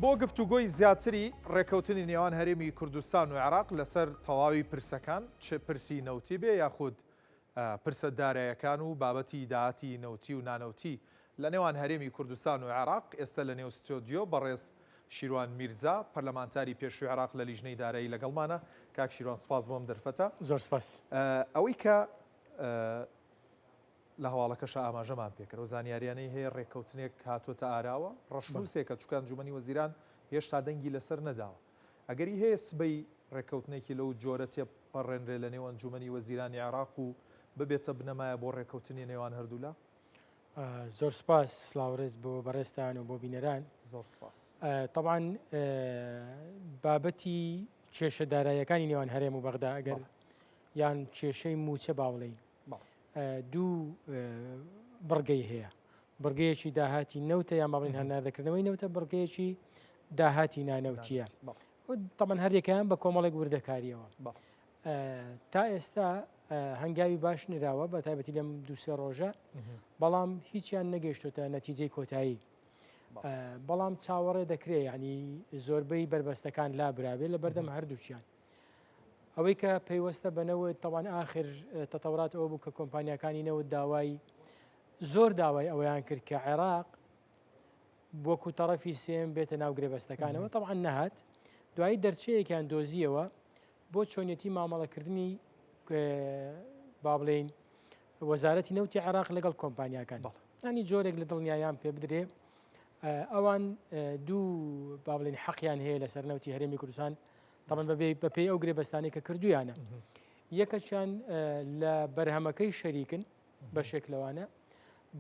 بۆ گفتوگۆی زیاتری ڕێککەوتنی نێوان هەرێمی کوردستان و عێراق لەسەر تەواوی پرسەکان، چ پرسی نەوتی بێ یاخود پرسە دارایەکان و بابەتی داهاتی نەوتی و نانەوتی لە نێوان هەرێمی کوردستان و عێراق، ئێستا لە نێو ستۆدیۆ بەڕێز شیروان میرزا، پەرلەمانتاری پێشووی عێراق لە لیژنەی دارایی لەگەڵمانە. کاک شیروان سپاس بۆ ئەم دەرفەتە. زۆر سپاس. ئەوەی کە لە هەواڵەکەشا ئاماژەمان پێکرد، ئەو زانیاریانەی هەیە رێککەوتنێک هاتووەتە ئاراوە، رەشنووسێکە چونکە ئەنجوومەنی وەزیران هێشتا دەنگی لەسەر نەداوە. ئەگەری هەیە سبەی رێککەوتنێکی لەو جۆرە تێپەڕێنرێ لە نێو ئەنجوومەنی وەزیرانی عێراق و ببێتە بنەمایە بۆ رێککەوتنی نێوان هەردوولا؟ زۆر سپاس، سڵاو رێز بۆ بەڕێزتان و بۆ بینەران. زۆر سپاس. تەبعەن بابەتی کێشە داراییەکانی نێوان هەرێم و بەغدا ئەگەر یان کێشەی مووچە با بڵێین دوو بڕگەی هەیە بڕگەیەکی داهاتی نەوتە یان باڵین هەناردەکردنەوەی نەوتە بڕگەیەکی داهاتی نانەوتیە تەمان هەریەکەیان بە کۆمەڵێک وردەکاریەوە تا ئێستا هەنگاوی باش نراوە بە تایبەتی لەم دووسێ ڕۆژە بەڵام هیچیان نەگەیشتۆتە نەتیجەی کۆتایی بەڵام چاوەڕێ دەکرێت ینی زۆربەی بربەستەکان لا برابێت لە بەردەم هەردووچیان ئەوەی کە پەیوەستە بە نەوت تەوان ئاخر تەتەورات ئەوە بوو کە کۆمپانیاکانی نەوت داوای زۆر داوای ئەوەیان کرد کە عێراق وەکو تەڕەفی سێم بێتە ناو گرێبەستەکانەوە تەوان نەهات دوایی دەرچەیەکیان دۆزیەوە بۆ چۆنیەتی مامەڵەکردنی با بڵێین وەزارەتی نەوتی عێراق لەگەڵ کۆمپانیاکان ینی جۆرێک لە دڵنیایان پێ بدرێ ئەوان دوو با بڵێن حەقیان هەیە لەسەر نەوتی هەرێمی کوردستان تەبعەن بەبێ بەپێی ئەو گرێبەستانەی کە کردویانە یەکەکیان لە بەرهەمەکەی شەریکن بەشێک لەوانە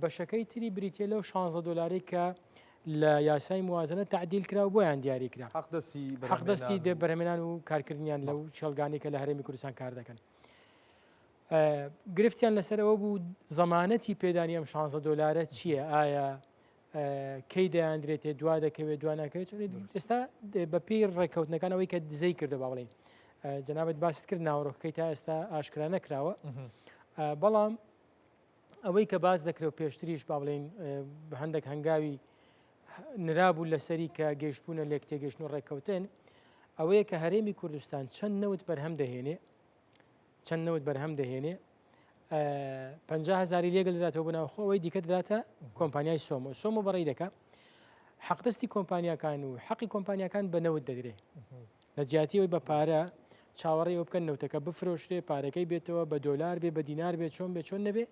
بەشەکەی تری بریتە لەو 16 دلاری کە لە یاسای موازنە تعدیل کرا و بۆیان دیاری کرا حەقدەستی بەرهەمێنان و کارکردنیان لەو چێڵگانی کە لە هەرێمی کوردستان کار دەکەن گرفتیان لەسەر ئەوە بوو زەمانەتی پێدانی ئەم 16 دلارە چییە ئایا کەی دەیاندرێتێ دوا دەکەوێت دوا ناکەوێت ئێستا بە پێی ڕێککەوتنەکان ئەوەی کە دزەی کردو با بڵین جەنابەت باست کرد ناوەڕۆکەکەی تا ئێستا ئاشکرا نەکراوە بەڵام ئەوەی کە باس دەکرێت و پێشتریش با بڵین هەندێک هەنگاوی نرابوو لەسەری کە گەیشتبوونە لێک تێگەشتن و ڕێککەوتن ئەوەیە کە هەرێمی کوردستان چەند نەوت بەرهەم دەهێنێ چەند نەوت بەرهەم دەهێنێ 50 هزاری لێگەل دەداتەوە بۆ ناوخۆ ئەوەی دیکە دەداتە کۆمپانیای سۆمۆ سۆمۆ بەڕێی دەکا حەقدەستی کۆمپانیاکان و حەقی کۆمپانیاکان بە نەوت دەدرێ لە جیاتی ئەوی بە پارە چاوەڕێ ئەو بکەن نەوتەکە بفرۆشرێ پارەکەی بێتەوە بە دۆلار بێ بە دینار بێ چۆن بێ چۆن نەبێ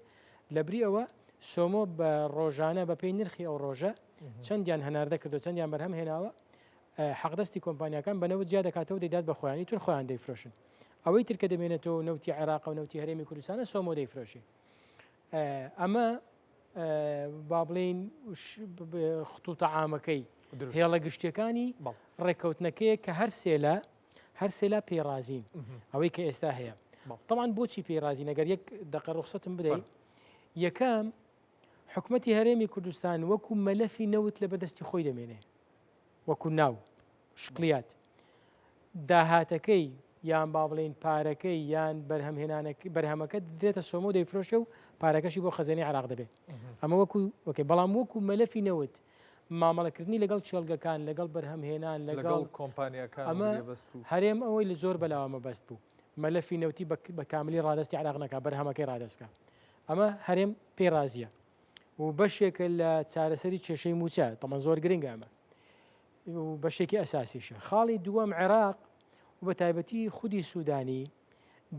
لە بری ئەوە سۆمۆ بە ڕۆژانە بەپێی نرخی ئەو ڕۆژە چەندیان هەناردە کردو چەندیان بەرهەم هێناوە حەقدەستی کۆمپانیاکان بە نەوت جیا دەکاتەوە دەیدات بە خۆیانی تر خۆیان دەیفرۆشن ئەوەی تر کە دەمێنێتەوە نەوتی عێراق و نەوتی هەرێمی کوردستانە سۆمۆ دەیفرۆشێ ئەمە با بڵین خطوتە عامەکەی هێڵە گشتیەکانی ڕێککەوتنەکەیە کە هەر سێلا هەر سێلا پێی ڕازین ئەوەی کە ئێستا هەیە طبعا بۆچی پێی ڕازین ئەگەر یەک دقە ڕوخسەتم بدەیت یەکەم حکومەتی هەرێمی کوردستان وەکو مەلەفی نەوت لە بەدەستی خۆی دەمێنێ وەکو ناو، شکڵیات، داهاتەکەی یان با بڵێین پارەکەی یان بەرهەمهێنانەکەی بەرهەمەکە دێتە سۆمۆ دەیفرۆشێ و پارەکەشی بۆ خەزێنەی عێراق دەبێت ئەمە وەکو وەکەی بەڵام وەکو مەلەفی نەوت مامەڵەکردنی لەگەڵ چێڵگەکان لەگەڵ بەرهەمهێنان لەگەڵ کۆمپانیاکان ئەمە هەرێم ئەوەی لە زۆر بەلاوە مەبەست بوو مەلەفی نەوتی بە کاملی ڕادستی عراق نەکا بەرهەمەکەی ڕادەست بکە ئەمە هەرێم پێی ڕازیە و بەشێکە لە چارەسەری کێشەی مووچە تەمان زۆر گرنگە ئەمە و بەشێکی ئەساسیشە خاڵی دووەم عێراق و بە تایبەتی خودی سوودانی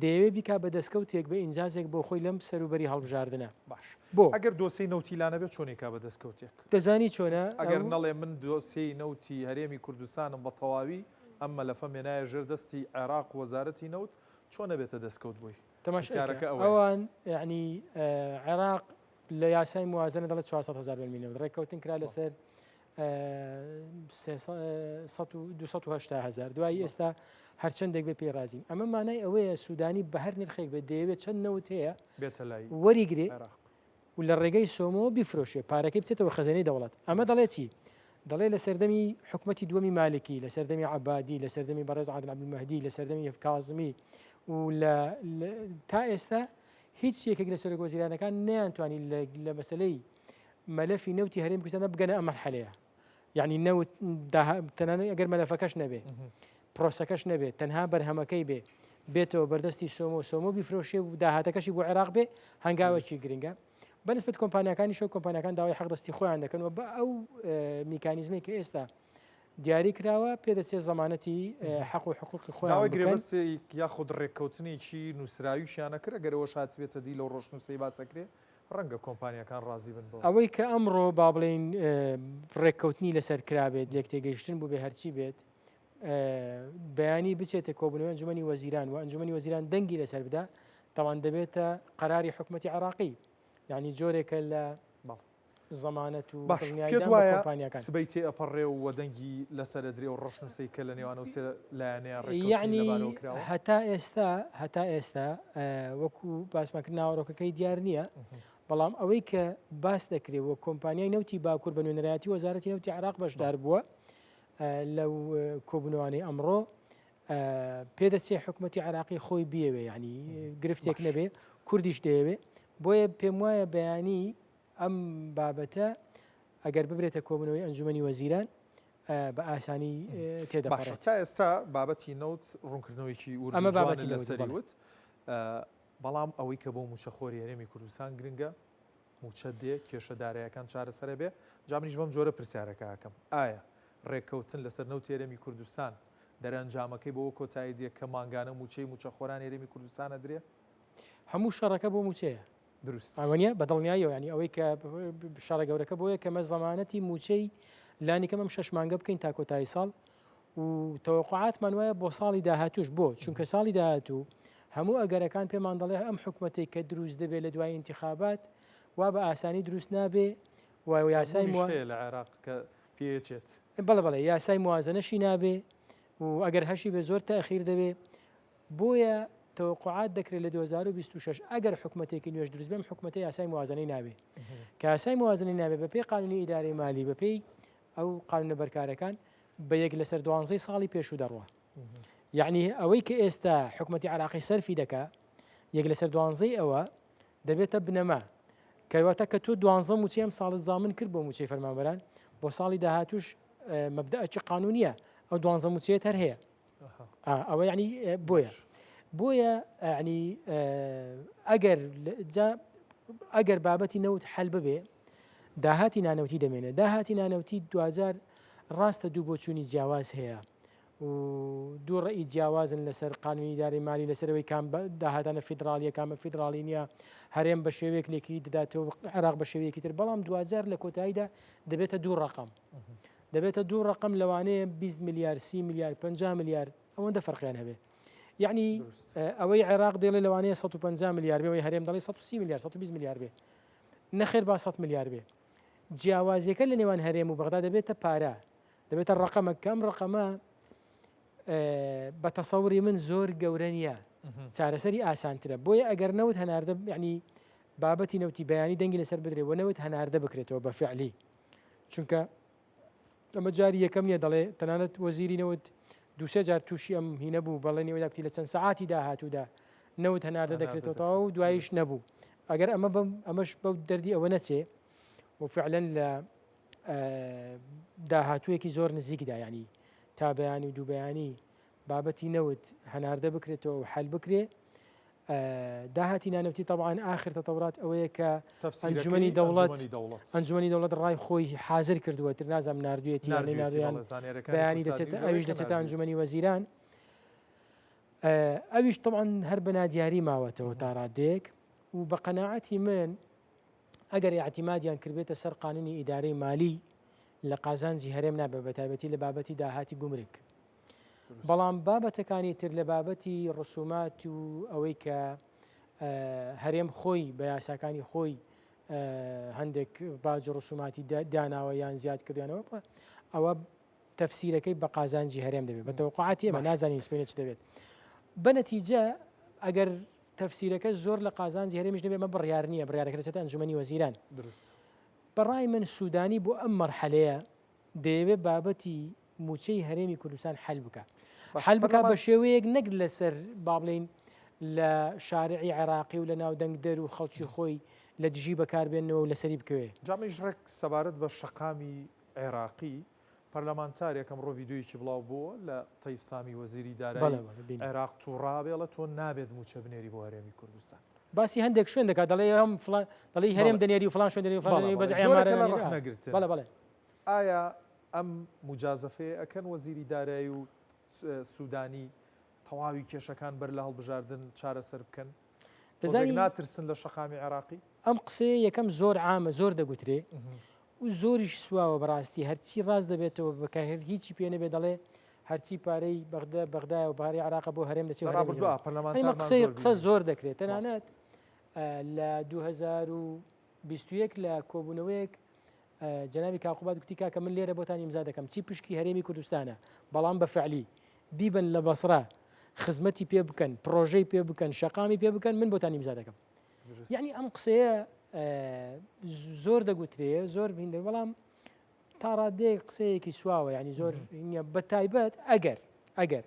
دەیەوێت بیکا بە دەستکەوتێک بە ئینجازێک بۆ خۆی لەم سەروبەری هەڵبژاردنە باش بۆ ئەگەر دۆسیەی نەوتی لا نەبێت چۆن ئەیکا بە دەستکەوتێک؟ دەزانی چۆنە ئەگەر نەڵێ من دۆسیەی نەوتی هەرێمی کوردستانم بە تەواوی ئەم مەلەفەم هێنایە ژێر دەستی عێراق وەزارەتی نەوت چۆن ئەبێتە دەستکەوت بۆی؟ تەماشاکە ئەوان یعنی عێراق لە یاسای موازنە دەڵێت 400 هزار بەرمیل نەوت ڕێککەوتن کرا لەسەر 280 هزار دوایی ئێستا هەرچەندێک بێ پێی ڕازین ئەمە مانای ئەوەیە سوودانی بە هەر نرخێک بێت دەیەوێت چەند نەوت هەیە وەریگرێ و لە ڕێگەی سۆمۆوە بیفرۆشێ پارەکەی بچێتەوە خەزێنەی دەوڵەت. ئەمە دەڵێ چی؟ دەڵێ لە سەردەمی حکومەتی دووەمی مالکی، لە سەردەمی عەبادی، لە سەردەمی بەڕێز عادل عەبدولمەهدی، لە سەردەمی کازمی و لە تا ئێستا هیچ یەکێک لە سەرۆک وەزیرانەکان نەیانتوانی لە مەسەلەی مەلەفی نەوتی هەرێمی کوردستاندا بگەنە ئەم مەرحەلەیە. یعنی نەوت تەنانەت ئەگەر مەلەفەکەش نەبێ پرۆسەکەش نەبێت تەنها بەرهەمەکەی بێ بێتەوە بەردەستی سۆمۆ سۆمۆ بیفرۆشێ و داهاتەکەشی بۆ عێراق بێ هەنگاوێکی گرنگە بەنسبەت کۆمپانیاکانی شۆ کۆمپانیاکان داوای حەق دەستی خۆیان دەکەن و بە ئەو میکانیزمێک کە ئێستا دیاری کراوە پێدەچێت زەمانەتی حەق و حقوقی خۆیان گرێبەستێک یاخود ڕێککەوتنێکی نووسراویشیانە کرد ئەگەر ئەوەش هاتبێتە دی لەو ڕۆشنووسەی باسەکرێ ڕەنگە کۆمپانیاکان ڕازی بن بەوە. ئەوەی کە ئەمڕۆ با بڵێین ڕێککەوتنی لەسەر کرابێت، لێکتێگەیشتن بووبێ هەرچی بێت، بەیانی بچێتە کۆبوونەوەی ئەنجومەنی وەزیران و ئەنجومەنی وەزیران دەنگی لەسەر بدا، تاوان دەبێتە قەراری حکومەتی عێراقی. یعنی جۆرێکە لە زەمانەت و باش پێت وایە سبەی تێ ئەپەڕێ و دەنگی لەسەر ئەدرێ و ڕەشنووسەی کە لە نێوان ئەو سێ لایەنەیان ڕێککەوتنی لەبارەوە کراوە؟ هەتا ئێستا هەتا ئێستا وەکو باسمان کرد ناوەڕۆکەکەی دیار نییە بەڵام ئەوەی کە باس دەکرێت وە کۆمپانیای نەوتی باکوور بە نوێنەرایەتی وەزارەتی نەوتی عراق بەشدار بووە لەو کۆبوونەوانەی ئەمڕۆ پێدەچێ حکوومەتتی عراقی خۆی بیەوێ ینی گرفتێک نەبێ کوردیش دەیەوێ بۆیە پێم وایە بەیانی ئەم بابەتە ئەگەر ببرێتە کۆبوونەوەی ئەنجومەنی وەزیران بە ئاسانی تێدەپەڕێت. تا ئێستا بابەتی نەوت ڕوونکردنەوەیەکی ورد و جوانت لەسەری وت، بەڵام ئەوەی کە بۆ مووچەخۆری هەرێمی کوردستان گرنگە مووچە دێ، کێشە دارایەکان چارەسەر ئەبێ، جا منیش بەم جۆرە پرسیارەکە ئەکەم، ئایا ڕێککەوتن لەسەر نەوتی هەرێمی کوردستان دەرئەنجامەکەی بەوە کۆتایی دێ کە مانگانە مووچەی مووچەخۆرانی هەرێمی کوردستان ئەدرێ؟ هەموو شەڕەکە بۆ مووچەیە. دروست. ئەوە نیە بە دڵنیاییەوە ینی ئەوەی کە شەڕە گەورەکە بۆیە کەمە زەمانەتی موچەی لانی کەم ئەم شەش مانگە بکەین تا کۆتایی ساڵ و تەوەقعاتمان وایە بۆ ساڵی داهاتوش بۆ چونکە ساڵی داهاتوو هەموو ئەگەرەکان پێمان دەڵێ ئەم حکوومەتێک کە دروست دەبێت لە دوای انتخابات وا بە ئاسانی دروست نابێ و یاسای لە عێراق کە پێچێت بەڵێ بەڵێ یاسای موازنەشی نابێ و ئەگەر هەشی بێ زۆر تاخیر دەبێ بۆیە تەوەقوعات دەکرێت لە 2026 ئەگەر حکومەتێکی نوێش دروست بێ ئەم حکومەتە یاسای موازنەی نابێ کە یاسای موازنەی نابێ بەپێی قانونی ئیدارەی مالی بەپێی ئەو قانونە بەرکارەکان بە یەک لەسەر دوانزەی ساڵی پێشوو دەڕوا یعنی ئەوەی کە ئێستا حکومەتی عراقی سەرفی دەکا یەک لەسەر دوانزەی ئەوە دەبێتە بنەما کەواتە کە تۆ دوانزە موچەی ئەم ساڵت زامن کرد بۆ موچەی فەرمانبەران بۆ ساڵی داهاتوش مەبدەئەکی قانونیە ئەو دوانزە موچەیەت هەر هەیە ئەوە یعنی بۆیە بۆیە ینی ئەگەر ئەگەر بابەتی نەوت حل ببێ داهاتی نانەوتی دەمێنێت داهاتی نانەوتی دوجار ڕاستە دوو بۆچوونی جیاواز هەیە و دوو ڕێی جیاوازن لەسەر قانونی داری مالی لەسەرەوەی کام داهاتانە فیدراالیە کامە فیدراالی نییە هەرێم بە شێوەیەک لێکی دەداتەوە عێراق بە شێوەیەکی تر بەڵام دوجار لە کۆتاییدا دەبێتە دوو ڕقم دەبێتە دوو ڕەقەم لەوانەیە 20 ملیار 30 ملیار 50 ملیار ئەوەندە فەرقیان هەبێ یعنی ئەوەی عێراق دێڵێ لەوانەیە 150 ملیار بێ ئەوەی هەرێم دەڵێ 130 ملیار 120 ملیار بێ نەخێر با 100 ملیار بێ جیاوازیەکە لە نێوان هەرێم و بەغدا دەبێتە پارە دەبێتە ڕقەمە کەم ڕقەمە بە تەسەوری من زۆر گەورە نییە چارەسەری ئاسانترە بۆیە ئەگەر نەوت هەناردە یعنی بابەتی نەوتی بەیانی دەنگی لەسەر بدرێ و نەوت هەناردە بکرێتەوە بە فعلی چونکە ئەمە جاری یەکەم نییە دەڵێ تەنانەت وەزیری نەوت دووسێ جار تووشی ئەم هینە بوو بەڵێنی ئەودا کوتی لە چەند سەعاتی داهاتوودا نەوت هەناردە دەکرێتەوە و دواییش نەبوو ئەگەر ئەمە بەم ئەمەش بەو دەردی ئەوە نەچێ و فعلەن لە داهاتوویەکی زۆر نزیکدا ینی تا بەیانی و دوو بەیانی بابەتی نەوت هەناردە بکرێتەوە و حەل بکرێ داهاتی نانەوتی تەبعەن ئاخر تەتەورات ئەوەیە کە ئەنجومەنی دەوڵەت ئەنجومەنی دەوڵەت ڕای خۆی حاضر کردووە تر نازانم ناردوێتی یان ناردویان بەیانی دەچێتە ئەویش دەچێتە ئەنجومەنی وەزیران ئەویش طبعا هەر بە نادیاری ماوەتەوە تا ڕادەیەک و بە قەناعەتی من ئەگەر اعتمادیان کردبێتە سەر قانونی ئیدارەی مالی لە قازانجی هەرێم نابێت بە تایبەتی لە بابەتی داهاتی گومرگ بەڵام بابەتەکانی تر لە بابەتی ڕسومات و ئەوەی کە هەرێم خۆی بە یاساکانی خۆی هەندێک باج و ڕسوماتی داناوە یان زیاد کردیانەوە ئەوە تەفسیرەکەی بە قازانجی هەرێم دەبێت بە تەوقعاتی ئێمە نازانین سپێنێ چ دەبێت بە نەتیجە ئەگەر تەفسیرەکە زۆر لە قازانجی هەرێمیش دەبێت مە بڕیار نییە بڕیارەکە دەچێتە ئەنجومەنی وەزیران دروست بەڕای من سوودانی بۆ ئەم مەرحەلەیە دەیەوێت بابەتی مووچەی هەرێمی کوردستان حەل بکا حەل بکا بە شێوەیەک نەک لەسەر با بڵێین لە شارعی عێراقی و لە ناو دەنگدەر و خەڵکی خۆی لە دژی بەکاربێنەوە و لەسەری بکەوێ. جا منیش ڕێک سەبارەت بە شەقامی عێراقی. پەرلەمانتارێک ئەمڕۆ ڤیدیۆیەکی بڵاو بووە لە تەیف سامی وەزیری دارایی عێراق تووڕابێ ئەڵێ تۆ نابێت مووچە بنێری بۆ هەرێمی کوردستان. باسی هەندێک شوێن دەکات دەڵێ هەم فڵان دەڵێ هەرێم دەنێری و فڵان شوێن دەنێری و فڵان دەنێری بەس عێمارە لە ڕەخنەگرتن. بەڵێ بەڵێ. ئایا ئەم موجازەفەیە ئەکەن وەزیری دارایی و سوودانی تەواوی کێشەکان بەر لە هەڵبژاردن چارەسەر بکەن؟ دەزانی ناترسن لە شەقامی عێراقی؟ ئەم قسەیە یەکەم زۆر عامە زۆر دەگوترێ و زۆریش سواوە بەڕاستی هەرچی ڕاست دەبێتەوە بکە هەر هیچی پێ نەبێ دەڵێ هەرچی پارەی بەغدا بەغدایە و پارەی عراقە بۆ هەرێم دەچێت قسەی قسە زۆر دەکرێت تەنانەت لە 2021 لە کۆبوونەوەیەک جەنابی کاک قوباد گوتی کاکە من لێرە بۆتان ئیمزا دەکەم چی پشکی هەرێمی کوردستانە بەڵام بە فعلی بیبن لە بەسرە خزمەتی پێ بکەن پرۆژەی پێ بکەن شەقامی پێ بکەن من بۆتان ئیمزا دەکەم یعنی ئەم قسەیە زۆر دەگوترێ زۆر بینێ بەڵام تا ڕادەیەک قسەیەکی سواوە ینی زۆر نییە بە تایبەت ئەگەر ئەگەر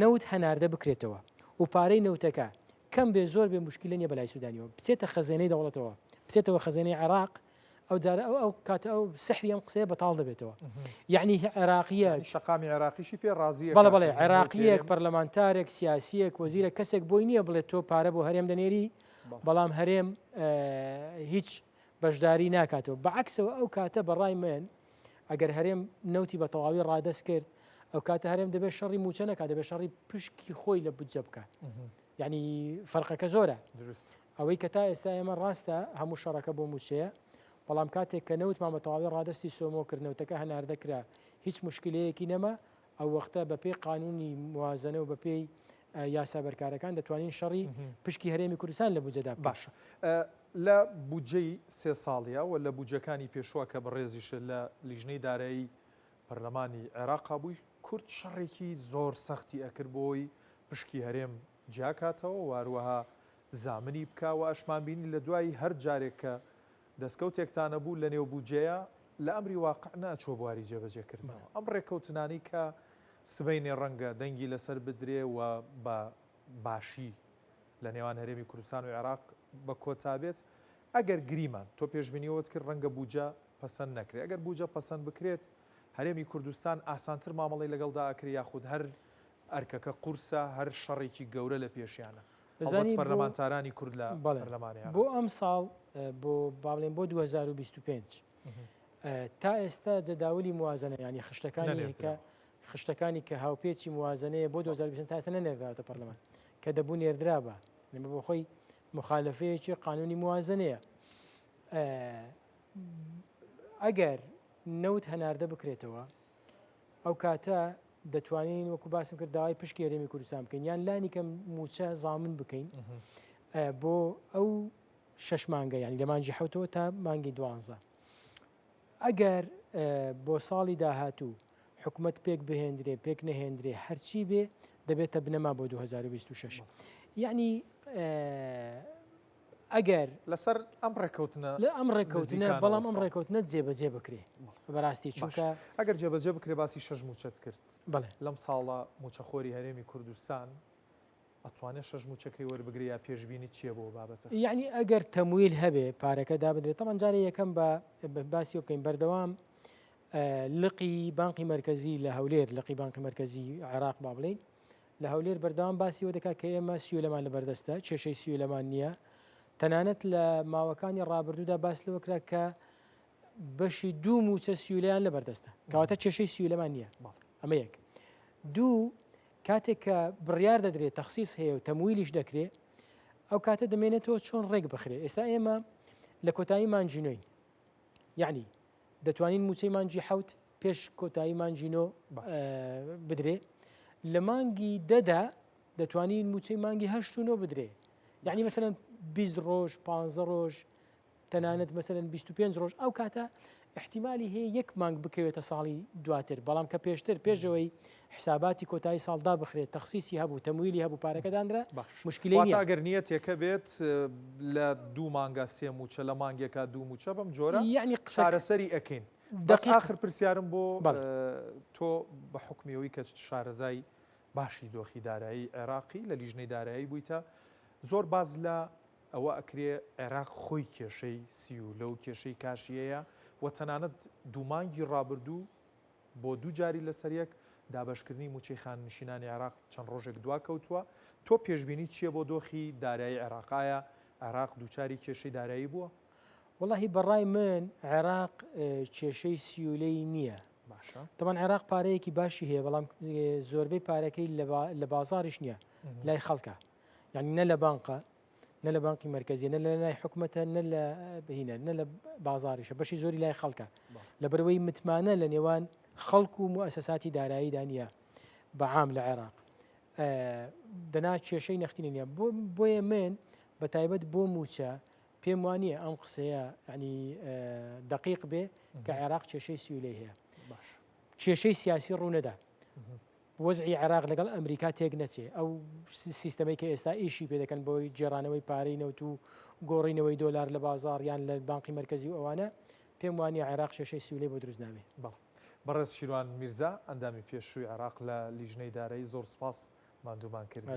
نەوت هەناردە بکرێتەوە و پارەی نەوتەکە کەم بێ زۆر بێ مشکلە نیە بەلای سوودانیەوە بچێتە خەزێنەی دەوڵەتەوە بچێتەوە خەزێنەی عێراق ئەو جارە ئەو ئەو کاتە ئەو سحری ئەم قسەیە بەتاڵ دەبێتەوە یعنی عێراقیە شەقامی عێراقیشی پێ ڕازیە بەڵێ بەڵێ عێراقیەک پەرلەمانتارێک سیاسیەک وەزیرە کەسێک بۆی نییە بڵێت تۆ پارە بۆ هەرێم دەنێری بەڵام هەرێم هیچ بەشداری ناکاتەوە بەعکسەوە ئەو کاتە بەڕای من ئەگەر هەرێم نەوتی بە تەواوی ڕادەست کرد ئەو کاتە هەرێم دەبێت شەڕی موچە نەکات دەبێت شەڕی پشکی خۆی لە بودجە بکات یعنی فەرقەکە زۆرە دروست ئەوەی کە تا ئێستا ئێمە ڕاستە هەموو شەڕەکە بۆ موچەیە بەڵام کاتێک کە نەوتمان بە تەواوی ڕادستی سۆمۆ کرد نەوتەکە هەناردە کرا هیچ مشکلەیەکی نەما ئەو وەختە بەپێی قانونی موازنە و بەپێی یاسا بەرکارەکان دەتوانین شەڕی پشکی هەرێمی کوردستان لە بودجەدا بکەین. باشە لە بودجەی سێ ساڵیا و لە بودجەکانی پێشوە کە بەڕێزیشت لە لیژنەی دارایی پەرلەمانی عێراقا بووی، کورد شەڕێکی زۆر سەختی ئەکرد بۆ ئەوەی پشکی هەرێم جیاکاتەوە و هەروەها زامنی بکا و ئەشمان بینی لە دوای هەر جارێک کە دەستکەوتێکتان هەبوو لە نێو بودجەیا لە ئەمری واقع نەئەچووە بواری جێبەجێکردنەوە. ئەم ڕێککەوتنانەی کە سبەینێ ڕەنگە دەنگی لەسەر بدرێ و بە باشی لە نێوان هەرێمی کوردستان و عێراق بە کۆتا بێت، ئەگەر گریمان تۆ پێشبینی ئەوەت کرد ڕەنگە بودجە پەسەند نەکرێت، ئەگەر بودجە پەسەند بکرێت هەرێمی کوردستان ئاسانتر مامەڵەی لەگەڵدا ئەکرێ یاخود هەر ئەرکەکە قورسە هەر شەڕێکی گەورە لە پێشیانە؟ دەزانی هەڵبەت پەرلەمانتارانی کورد لە بەڵێ پەرلەمانی بۆ عێراق. ئەم ساڵ بۆ با بڵێن بۆ 2025 تا ئێستا جەداولی موازنە ینی خشتەکانی کە نەنێردراوە. خشتەکانی کە هاوپێچی موازنەیە بۆ 2025 تا ئێستا نەنێردراوەتە پەرلەمان کە دەبوو نێردرابا یعنی بۆ خۆی مخالفەیەکی قانونی موازنەیە ئەگەر نەوت هەناردە بکرێتەوە ئەو کاتە دەتوانین وەکو باسم کرد داوای پشکی هەرێمی کوردستان بکەین یان لانی کەم موچە زامن بکەین بۆ ئەو شش مانگە یانی لە مانگی حوتەوە تا مانگی دوانزە ئەگەر بۆ ساڵی داهاتوو حکومت پێک بهێندرێ پێک نەهێندرێ هەرچی بێ دەبێتە بنەما بۆ 2026 یعنی ئەگەر لەسەر ئەم ڕێکەوتنە لە ئەم ڕێکەوتنە بەڵام ئەم ڕێکەوتنە جێبەجێ بکرێ بەڕاستی چونکە ئەگەر جێبەجێ بکرێ باسی شەش موچەت کرد بەڵێ لەم ساڵە موچەخۆری هەرێمی کوردستان ئەتوانێت شەش موچەکەی وەربگرێ یا پێشبینی چییە بۆ بابەتە؟ یعنی ئەگەر تەمویل هەبێ پارەکە دابدرێت تەمان جارێ یەکەم بە باسی بکەین بەردەوام لقی بانقی مرکزی لە هەولێر لقی بانقی مرکزی عێراق با بڵین لە هەولێر بەردەوام باسی ئەوە دەکات کە ئێمە سیولەمان لە بەردەستە، کێشەی سیولەمان نییە. تەنانەت لە ماوەکانی ڕابردوودا باس لەوە کرا کە بەشی دوو موچە سیولەیان لە بەردەستە. کەواتە کێشەی سیولەمان نییە. ئەمە یەک. دوو، کاتێک کە بڕیار دەدرێت تەخسیس هەیە و تەمویلیش دەکرێت، ئەو کاتە دەمێنێتەوە چۆن ڕێک بخرێت. ئێستا ئێمە لە کۆتایی مانگی نۆین. یعنی دەتوانین موچەی مانگی حەوت پێش کۆتایی مانگی نۆ بدرێ لە مانگی دەدا دەتوانین موچەی مانگی هەشت و نۆ بدرێ یعنی مەسەلەن 20 ڕۆژ پ ڕۆژ تەنانەت مەسەلەن 25 ڕۆژ ئەو کاتە احتیممالی هەیە یەک مانگ بکەوێتە ساڵی دواتر بەڵام کە پێشتر پێشەوەی حساباتی کۆتایی ساڵدا بخرێت تەخسیسی هەبوو تەمویلی هەبوو پارەکە دانرا مشکلی ئەگەر نییە تێکە بێت لە دوو مانگا سێ موچە لە مانگێکا دوو موچە بەم جۆرە یعنی قسارەسەری ئەەکەین بەس ئاخر پرسیارم بۆ تۆ بە حوکمی ئەوەی کە شارەزای باشی دۆخی دارایی عێراقی لە لیژنەی دارایی بوویتە زۆر باز لە ئەوە ئەکرێ عێراق خۆی کێشەی سیولە و کێشەی کاشیەیە و تەنانەت دوو مانگی ڕابردوو. بۆ دوو جاری لەسەر یەک دابەشکردنی مووچەی خانەنشینانی عێراق چەند ڕۆژێک دواکەوتووە، تۆ پێشبینیت چییە بۆ دۆخی دارایی عێراق؟ ئایا عێراق دووچاری کێشەی دارایی بووە؟ وەڵاهی بەڕای من عێراق کێشەی سیولەی نییە. باشە. تەبعەن عێراق پارەیەکی باشی هەیە بەڵام زۆربەی پارەکەی لە بازاڕیش نییە لای خەڵکە. یعنی نە لە بانقە نە لە بانقی مەرکەزیە نە لە لای حکومەتە نە لە بهینە نە لە بازاڕیشە بەشی زۆری لای خەڵکە لەبەرەوەی متمانە لە نێوان خەڵک و موئەسەساتی داراییدا نییە بە عام لە عێراق دەنا کێشەی نەختینە نییە بۆیە من بە تایبەت بۆ موچە پێم وانە ئەم قسەیە ینی دقیق بێ کە عێراق کێشەی سیولەی هەیە کێشەی سیاسی ڕوونەدا وەزعی عێراق لەگەڵ ئەمریکا تێک نەچێ، ئەو سیستەمەی کە ئێستا ئیشی پێ دەکەن بۆی گێڕانەوەی پارەی نەوت و گۆڕینەوەی دۆلار لە بازاڕ یان لە بانقی مەرکەزی و ئەوانە، پێم وانییە عێراق کێشەی سیولەی بۆ دروست نابێ. بەڵێ. بەڕێز شیروان میرزا، ئەندامی پێشووی عێراق لە لیژنەی دارایی زۆر سوپاس ماندوومان کردی.